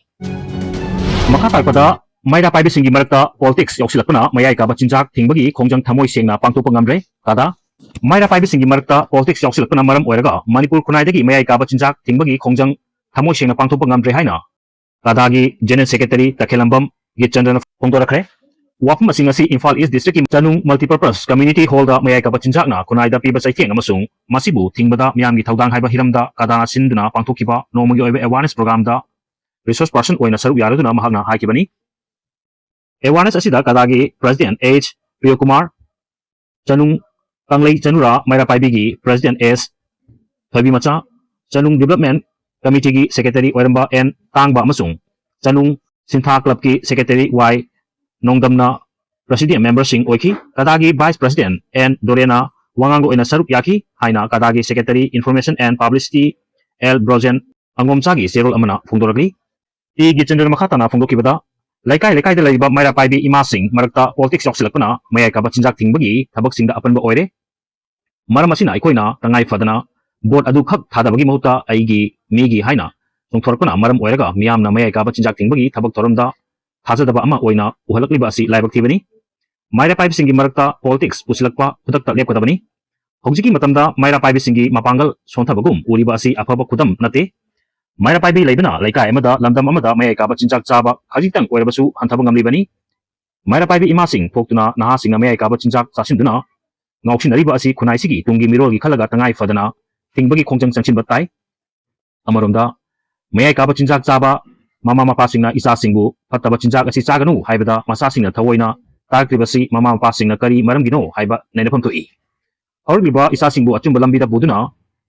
ꯃꯈꯥ ꯇꯥꯔꯛꯄꯗ ꯃꯩꯔꯥ ꯄꯥꯏꯕꯤꯁꯤꯡꯒꯤ ꯃꯔꯛꯇ politics ꯌꯥꯎꯁꯤꯜꯂꯛꯄꯅ ꯃꯌꯥꯏ ꯀꯥꯕ ꯆꯤꯟꯖꯥꯛ ꯊꯤꯡꯕꯒꯤ ꯈꯣꯡꯖꯪ ꯊꯃꯣꯏ ꯁꯦꯡꯅ ꯄꯥꯡꯊꯣꯛꯄ ꯉꯝꯗ꯭ꯔꯦ꯫ ꯀꯥꯗꯥ꯫ ꯃꯩꯔꯥ ꯄꯥꯏꯕꯤꯁꯤꯡꯒꯤ ꯃꯔꯛꯇ politics ꯌꯥꯎꯁꯤꯜꯂꯛꯄꯅ ꯃꯔꯝ ꯑꯣꯏꯔꯒ ꯃꯅꯤꯄꯨꯔ ꯈꯨꯟꯅꯥꯏꯗꯒꯤ ꯃꯌꯥꯏ ꯀꯥꯕ ꯆꯤꯟꯖꯥꯛ ꯊꯤꯡꯕꯒꯤ ꯈꯣꯡꯖꯪ ꯊꯃꯣꯏ ꯁꯦꯡꯅ ꯄꯥꯡꯊꯣꯛꯄ ꯉꯝꯗ꯭ꯔꯦ ꯍꯥꯏꯅ ꯀꯥꯗꯥꯒꯤ General Secretary ꯇꯈꯦꯜꯂꯝꯕꯝ ꯒꯤꯠꯆꯟꯗ꯭ꯔꯅ ꯐꯣꯡꯗꯣꯔꯛꯈ꯭ꯔꯦ꯫ ꯋꯥꯐꯝ ꯑꯁꯤꯡ ꯑꯁꯤ ꯏꯝꯐꯥꯜ East Districtꯀꯤ ꯆꯅꯨꯡ Multipurpose Community Hallꯗ ꯃꯌꯥꯏ ꯀꯥꯕ ꯆꯤꯟꯖꯥꯛꯅ ꯈꯨꯟꯅꯥꯏꯗ ꯄꯤꯕ ꯆꯩꯊꯦꯡ ꯑꯃꯁꯨꯡ ꯃꯁꯤꯕꯨ ꯊꯤꯡꯕꯗ ꯃꯤꯌꯥꯝꯒꯤ ꯊꯧꯗꯥꯡ ꯍꯥꯏꯕ ꯍꯤꯔꯝꯗ ꯀꯥꯗꯥꯅ ꯁꯤꯟꯗꯨꯅ ꯄꯥꯡꯊꯣꯛꯈꯤꯕ ꯅꯣꯡꯃꯒꯤ ꯑꯣꯏꯕ awareness programꯗ resource person ꯑꯣꯏꯅ ꯁꯔꯨꯛ ꯌꯥꯔꯗꯨꯅ ꯃꯍꯥꯛꯅ ꯍꯥꯏꯈꯤꯕꯅꯤ꯫ Awareness ꯑꯁꯤꯗ ꯀꯥꯗꯥꯒꯤ President H Priyokumar, ꯆꯅꯨꯡ ꯀꯪꯂꯩ ꯆꯅꯨꯔꯥ ꯃꯩꯔꯥ ꯄꯥꯏꯕꯤꯒꯤ President S ꯊꯣꯏꯕꯤꯃꯆꯥ, ꯆꯅꯨꯡ Development Committeeꯒꯤ Secretary ꯑꯣꯏꯔꯝꯕ N ꯇꯥꯡꯕ ꯑꯃꯁꯨꯡ ꯆꯅꯨꯡ ꯁꯤꯟꯊꯥ clubꯀꯤ secretary ꯋꯥꯏ ꯅꯣꯡꯗꯝꯅ president memberꯁꯤꯡ ꯑꯣꯏꯈꯤ꯫ ꯀꯗꯥꯒꯤ vice president ꯑꯦꯟ ꯗꯣꯔꯦꯅ ꯋꯥꯉꯥꯡꯒ ꯑꯣꯏꯅ ꯁꯔꯨꯛ ꯌꯥꯈꯤ ꯍꯥꯏꯅ ꯀꯗꯥꯒꯤ secretary information and publicity L Brojen ꯑꯉꯣꯝꯆꯥꯒꯤ ꯆꯦꯔꯣꯜ ꯑꯃꯅ ꯐꯣꯡꯗꯣꯔꯛꯂꯤ꯫ ꯏ ꯒꯤꯆꯦꯟꯗ꯭ꯔꯅ ꯃꯈꯥ ꯇꯥꯅ ꯐꯣꯡꯗꯣꯛꯈꯤꯕꯗ, ꯂꯩꯀꯥꯏ ꯂꯩꯀꯥꯏꯗ ꯂꯩꯔꯤꯕ ꯃꯩꯔꯥ ꯄꯥꯏꯕꯤ ꯏꯃꯥꯁꯤꯡ ꯃꯔꯛꯇ politics ꯌꯥꯎꯁꯤꯜꯂꯛꯄꯅ ꯃꯌꯥꯏ ꯀꯥꯕ ꯆꯤꯟꯖꯥꯛ ꯊꯤꯡꯕꯒꯤ ꯊꯕꯛꯁꯤꯡꯗ ꯑꯄꯟꯕ ꯑꯣꯏꯔꯦ꯫ ꯃꯔꯝ ꯑꯁꯤꯅ ꯑꯩꯈꯣꯏꯅ ꯇꯉꯥꯏ ꯐꯗꯅ vote ꯑꯗꯨ ꯈꯛ ꯊꯥꯗꯕꯒꯤ ꯃꯍꯨꯠꯇ ꯑꯩꯒꯤ, ꯃꯤꯒꯤ ꯍꯥꯏꯅ ꯆꯣꯡꯊꯣꯔꯛꯄꯅ ꯃꯔꯝ ꯑꯣꯏꯔꯒ ꯃꯤꯌꯥꯝꯅ ꯃꯌꯥꯏ ꯀꯥꯕ ꯆꯤꯟꯖꯥꯛ ꯊꯤꯡꯕꯒꯤ ꯊꯕꯛ ꯊꯧꯔꯝꯗ ꯊꯥꯖꯗꯕ ꯑꯃ ꯑꯣꯏꯅ ꯎꯍꯜꯂꯛꯂꯤꯕ ꯑꯁꯤ ꯂꯥꯏꯕꯛ ꯊꯤꯕꯅꯤ꯫ ꯃꯩꯔꯥ ꯄꯥꯏꯕꯤꯁꯤꯡꯒꯤ ꯃꯔꯛꯇ politics ꯄꯨꯁꯤꯜꯂꯛꯄ ꯈꯨꯗꯛꯇ ꯂꯦꯞꯀꯗꯕꯅꯤ꯫ ꯍꯧꯖꯤꯛꯀꯤ ꯃꯇꯝꯗ ꯃꯩꯔꯥ ꯄꯥꯏꯕꯤꯁꯤꯡꯒꯤ ꯃꯄꯥꯡꯒꯜ ꯁꯣꯟꯊꯕꯒꯨꯝ ꯎꯔꯤꯕ ꯑꯁꯤ ꯑꯐꯕ ꯈꯨꯗꯝ ꯅꯠꯇꯦ꯫ ꯃꯩꯔꯥ ꯄꯥꯏꯕꯤ ꯂꯩꯕꯅ ꯂꯩꯀꯥꯏ ꯑꯃꯗ, ꯂꯝꯗꯝ ꯑꯃꯗ ꯃꯌꯥꯏ ꯀꯥꯕ ꯆꯤꯟꯖꯥꯛ ꯆꯥꯕ ꯈꯖꯤꯛꯇꯪ ꯑꯣꯏꯔꯕꯁꯨ ꯍꯟꯊꯕ ꯉꯝꯂꯤꯕꯅꯤ꯫ ꯃꯩꯔꯥ ꯄꯥꯏꯕꯤ ꯏꯃꯥꯁꯤꯡ ꯊꯣꯛꯇꯨꯅ ꯅꯍꯥꯁꯤꯡꯅ ꯃꯌꯥꯏ ꯀꯥꯕ ꯆꯤꯟꯖꯥꯛ ꯆꯥꯁꯤꯟꯗꯨꯅ ꯉꯥꯎꯁꯤꯟꯅꯔꯤꯕ ꯑꯁꯤ ꯈꯨꯟꯅꯥꯏꯁꯤꯒꯤ ꯇꯨꯡꯒꯤ ꯃꯤꯔꯣꯜꯒꯤ ꯈꯜꯂꯒ ꯇꯉꯥꯏ ꯐꯗꯅ ꯊꯤꯡꯕꯒꯤ ꯈꯣꯡꯖꯪ ꯆꯪꯁꯤꯟꯕ ꯇꯥꯏ꯫ ꯑꯃꯔꯣꯝꯗ, ꯃꯌꯥꯏ ꯀꯥꯕ ꯆꯤꯟꯖꯥꯛ ꯆꯥꯕ ꯃꯃꯥ ꯃꯄꯥꯁꯤꯡꯅ ꯏꯆꯥꯁꯤꯡꯕꯨ ꯐꯠꯇꯕ ꯆꯤꯟꯖꯥꯛ ꯑꯁꯤ ꯆꯥꯒꯅꯨ ꯍꯥꯏꯕꯗ ꯃꯆꯥꯁꯤꯡꯅ ꯊꯑꯣꯏꯅ ꯇꯥꯔꯛꯇ꯭ꯔꯤꯕꯁꯤ ꯃꯃꯥ ꯃꯄꯥꯁꯤꯡꯅ ꯀꯔꯤ ꯃꯔꯝꯒꯤꯅꯣ ꯍꯥꯏꯕ ꯅꯩꯅꯐꯝ ꯊꯣꯛꯏ꯫ ꯍꯧꯔꯛꯂꯤꯕ ꯏꯆꯥꯁꯤꯡꯕꯨ ꯑꯆꯨꯝꯕ ꯂꯝꯕꯤꯗ ꯄꯨꯗꯨꯅ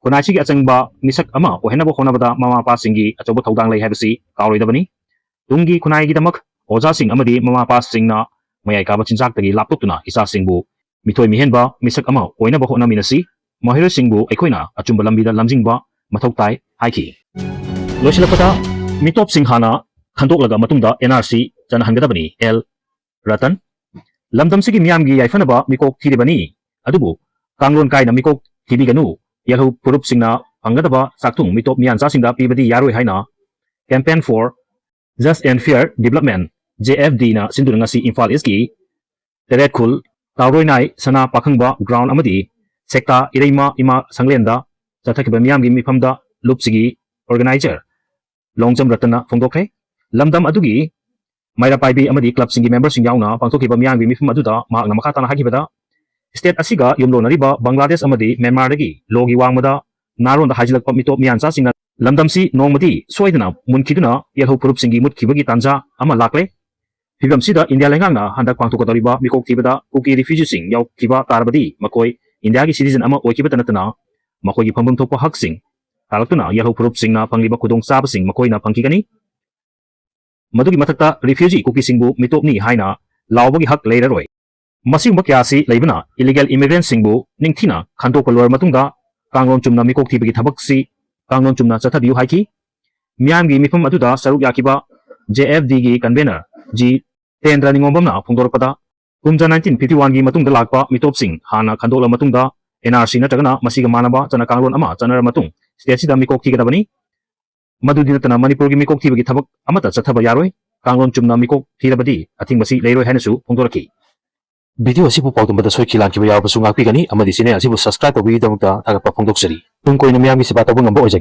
ꯈꯨꯟꯅꯥꯏꯁꯤꯒꯤ ꯑꯆꯪꯕ ꯃꯤꯁꯛ ꯑꯃ ꯑꯣꯏꯍꯟꯅꯕ ꯍꯣꯠꯅꯕꯗ ꯃꯃꯥ ꯃꯄꯥꯁꯤꯡꯒꯤ ꯑꯆꯧꯕ ꯊꯧꯗꯥꯡ ꯂꯩ ꯍꯥꯏꯕꯁꯤ ꯀꯥꯎꯔꯣꯏꯗꯕꯅꯤ꯫ ꯇꯨꯡꯒꯤ ꯈꯨꯟꯅꯥꯏꯒꯤꯗꯃꯛ ꯑꯣꯖꯥꯁꯤꯡ ꯑꯃꯗꯤ ꯃꯃꯥ ꯃꯄꯥꯁꯤꯡꯅ ꯃꯌꯥꯏ ꯀꯥꯕ ꯆꯤꯟꯖꯥꯛꯇꯒꯤ ꯂꯥꯞꯊꯣꯛꯇꯨꯅ ꯏꯆꯥꯁꯤꯡꯕꯨ ꯃꯤꯊꯣꯏ ꯃꯤꯍꯦꯟꯕ ꯃꯤꯁꯛ ꯑꯃ ꯑꯣꯏꯅꯕ ꯍꯣꯠꯅꯃꯤꯟꯅꯁꯤ꯫ ꯃꯍꯩꯔꯣꯏꯁꯤꯡꯕꯨ ꯑꯩꯈꯣꯏꯅ ꯑꯆꯨꯝꯕ ꯂꯝꯕꯤꯗ ꯂꯝꯖꯤꯡꯕ ꯃꯊꯧ ꯇꯥꯏ ꯍꯥꯏꯈꯤ꯫ ꯂꯣꯏꯁꯤꯜꯂꯛꯄꯗ, ꯃꯤꯇꯣꯞꯁꯤꯡ ꯍꯥꯟꯅ ꯈꯟꯗꯣꯛꯂꯒ ꯃꯇꯨꯡꯗ and R C ꯆꯠꯅꯍꯟꯒꯗꯕꯅꯤ, L Ratan. ꯂꯝꯗꯝꯁꯤꯒꯤ ꯃꯤꯌꯥꯝꯒꯤ ꯌꯥꯏꯐꯅꯕ ꯃꯤꯀꯣꯛ ꯊꯤꯔꯤꯕꯅꯤ, ꯑꯗꯨꯕꯨ ꯀꯥꯡꯂꯣꯟ ꯀꯥꯏꯅ ꯃꯤꯀꯣꯛ ꯊꯤꯕꯤꯒꯅꯨ꯫ ꯌꯦꯜꯍꯧ ꯐꯨꯔꯨꯞꯁꯤꯡꯅ ꯐꯪꯒꯗꯕ ꯆꯥꯛꯊꯨꯡ ꯃꯤꯇꯣꯞ ꯃꯤꯌꯥꯟꯆꯥꯁꯤꯡꯗ ꯄꯤꯕꯗꯤ ꯌꯥꯔꯣꯏ ꯍꯥꯏꯅ Campaign for Just and Fair Development, J F ꯗꯤꯅ ꯁꯤꯟꯗꯨꯅ ꯉꯁꯤ ꯏꯝꯐꯥꯜ ꯏꯁꯀꯤ ꯇꯔꯦꯠꯈꯨꯜ, ꯇꯥꯎꯔꯣꯏꯅꯥꯏ, ꯁꯅꯥ ꯄꯥꯈꯪꯕ ground ꯑꯃꯗꯤ ꯁꯦꯛꯇꯥ ꯏꯔꯩꯃ ꯏꯃꯥ ꯁꯪꯂꯦꯟꯗ ꯆꯠꯊꯈꯤꯕ ꯃꯤꯌꯥꯝꯒꯤ ꯃꯤꯐꯝꯗ ꯂꯨꯞꯁꯤꯒꯤ organizer ꯂꯣꯡꯖꯝ ꯔꯇꯟꯅ ꯐꯣꯡꯗꯣꯛꯈ꯭ꯔꯦ꯫ ꯂꯝꯗꯝ ꯑꯗꯨꯒꯤ ꯃꯩꯔꯥ ꯄꯥꯏꯕꯤ ꯑꯃꯗꯤ clubꯁꯤꯡꯒꯤ memberꯁꯤꯡ ꯌꯥꯎꯅ ꯄꯥꯡꯊꯣꯛꯈꯤꯕ ꯃꯤꯌꯥꯝꯒꯤ ꯃꯤꯐꯝ ꯑꯗꯨꯗ ꯃꯍꯥꯛꯅ ꯃꯈꯥ ꯇꯥꯅ ꯍꯥꯏꯈꯤꯕꯗ, state ꯑꯁꯤꯒ ꯌꯨꯝꯂꯣꯟꯅꯔꯤꯕ ꯕꯪꯒ꯭ꯂꯥꯗꯦꯁ ꯑꯃꯗꯤ ꯃ꯭ꯌꯥꯟꯃꯥꯔꯗꯒꯤ lawꯒꯤ ꯋꯥꯡꯃꯗ ꯅꯥꯔꯣꯟꯗ ꯍꯥꯏꯖꯤꯜꯂꯛꯄ ꯃꯤꯇꯣꯞ ꯃꯤꯌꯥꯟꯆꯥꯁꯤꯡꯅ ꯂꯝꯗꯝꯁꯤ ꯅꯣꯡꯃꯗꯤ ꯁꯣꯏꯗꯅ ꯃꯨꯟꯈꯤꯗꯨꯅ ꯌꯦꯜꯍꯧ ꯐꯨꯔꯨꯞꯁꯤꯡꯒꯤ ꯃꯨꯠꯈꯤꯕꯒꯤ ꯇꯥꯟꯖꯥ ꯑꯃ ꯂꯥꯛꯂꯦ꯫ ꯐꯤꯕꯝꯁꯤꯗ ꯏꯟꯗꯤꯌꯥ ꯂꯩꯉꯥꯛꯅ ꯍꯟꯗꯛ ꯄꯥꯡꯊꯣꯛꯀꯗꯧꯔꯤꯕ ꯃꯤꯀꯣꯛ ꯊꯤꯕꯗ ꯀꯨꯀꯤ refugeeꯁꯤꯡ ꯌꯥꯎꯈꯤꯕ ꯇꯥꯔꯕꯗꯤ ꯃꯈꯣꯏ ꯏꯟꯗꯤꯌꯥꯒꯤ citizen ꯑꯃ ꯑꯣꯏꯈꯤꯕꯇ ꯅꯠꯇꯅ ꯃꯈꯣꯏꯒꯤ ꯐꯪꯐꯝ ꯊꯣꯛꯄ ꯍꯛꯁꯤꯡ ꯇꯥꯜꯂꯛꯇꯨꯅ ꯌꯦꯜꯍꯧ ꯐꯨꯔꯨꯞꯁꯤꯡꯅ ꯐꯪꯂꯤꯕ ꯈꯨꯗꯣꯡꯆꯥꯕꯁꯤꯡ ꯃꯈꯣꯏꯅ ꯐꯪꯈꯤꯒꯅꯤ꯫ ꯃꯗꯨꯒꯤ ꯃꯊꯛꯇ refugee ꯀꯨꯀꯤꯁꯤꯡꯕꯨ ꯃꯤꯇꯣꯞꯅꯤ ꯍꯥꯏꯅ ꯂꯥꯎꯕꯒꯤ ꯍꯛ ꯂꯩꯔꯔꯣꯏ꯫ ꯃꯁꯤꯒꯨꯝꯕ ꯀꯌꯥ ꯑꯁꯤ ꯂꯩꯕꯅ illegal immigrantꯁꯤꯡꯕꯨ ꯅꯤꯡꯊꯤꯅ ꯈꯟꯗꯣꯛꯄ ꯂꯣꯏꯔ ꯃꯇꯨꯡꯗ ꯀꯥꯡꯂꯣꯟ ꯆꯨꯝꯅ ꯃꯤꯀꯣꯛ ꯊꯤꯕꯒꯤ ꯊꯕꯛꯁꯤ ꯀꯥꯡꯂꯣꯟ ꯆꯨꯝꯅ ꯆꯠꯊꯕꯤꯌꯨ ꯍꯥꯏꯈꯤ꯫ ꯃꯤꯌꯥꯝꯒꯤ ꯃꯤꯐꯝ ꯑꯗꯨꯗ ꯁꯔꯨꯛ ꯌꯥꯈꯤꯕ JFDꯒꯤ convener ꯖꯤ ꯇꯦꯟꯗ꯭ꯔ ꯅꯤꯉꯣꯝꯕꯝꯅ ꯐꯣꯡꯗꯣꯔꯛꯄꯗ, ꯀꯨꯝꯖꯥ nineteen fifty-oneꯒꯤ ꯃꯇꯨꯡꯗ ꯂꯥꯛꯄ ꯃꯤꯇꯣꯞꯁꯤꯡ ꯍꯥꯟꯅ ꯈꯟꯗꯣꯛꯂ ꯃꯇꯨꯡꯗ NRC ꯅꯠꯇ꯭ꯔꯒꯅ ꯃꯁꯤꯒ ꯃꯥꯟꯅꯕ ꯆꯠꯅ ꯀꯥꯡꯂꯣꯟ ꯑꯃ ꯆꯠꯅꯔ ꯃꯇꯨꯡ stateꯁꯤꯗ ꯃꯤꯀꯣꯛ ꯊꯤꯒꯗꯕꯅꯤ꯫ ꯃꯗꯨꯗꯤ ꯅꯠꯇꯅ ꯃꯅꯤꯄꯨꯔꯒꯤ ꯃꯤꯀꯣꯛ ꯊꯤꯕꯒꯤ ꯊꯕꯛ ꯑꯃꯠꯇ ꯆꯠꯊꯕ ꯌꯥꯔꯣꯏ꯫ ꯀꯥꯡꯂꯣꯟ ꯆꯨꯝꯅ ꯃꯤꯀꯣꯛ ꯊꯤꯔꯕꯗꯤ ꯑꯊꯤꯡꯕꯁꯤ ꯂꯩꯔꯣꯏ ꯍꯥꯏꯅꯁꯨ ꯐꯣꯡꯗꯣꯔꯛꯈꯤ꯫ Video ꯑꯁꯤꯕꯨ ꯄꯥꯎꯗꯝꯕꯗ ꯁꯣꯏꯈꯤ ꯂꯥꯟꯈꯤꯕ ꯌꯥꯎꯔꯕꯁꯨ ꯉꯥꯛꯄꯤꯒꯅꯤ ꯑꯃꯗꯤ channel ꯑꯁꯤꯕꯨ subscribe ꯇꯧꯕꯤꯕꯒꯤꯗꯃꯛꯇ ꯊꯥꯒꯠꯄ ꯐꯣꯡꯗꯣꯛꯆꯔꯤ꯫ ꯇꯨꯡ ꯀꯣꯏꯅ ꯃꯤꯌꯥꯝꯒꯤ ꯁꯦꯕꯥ ꯇꯧꯕ ꯉꯝꯕ ꯑꯣꯏꯖꯒꯦ꯫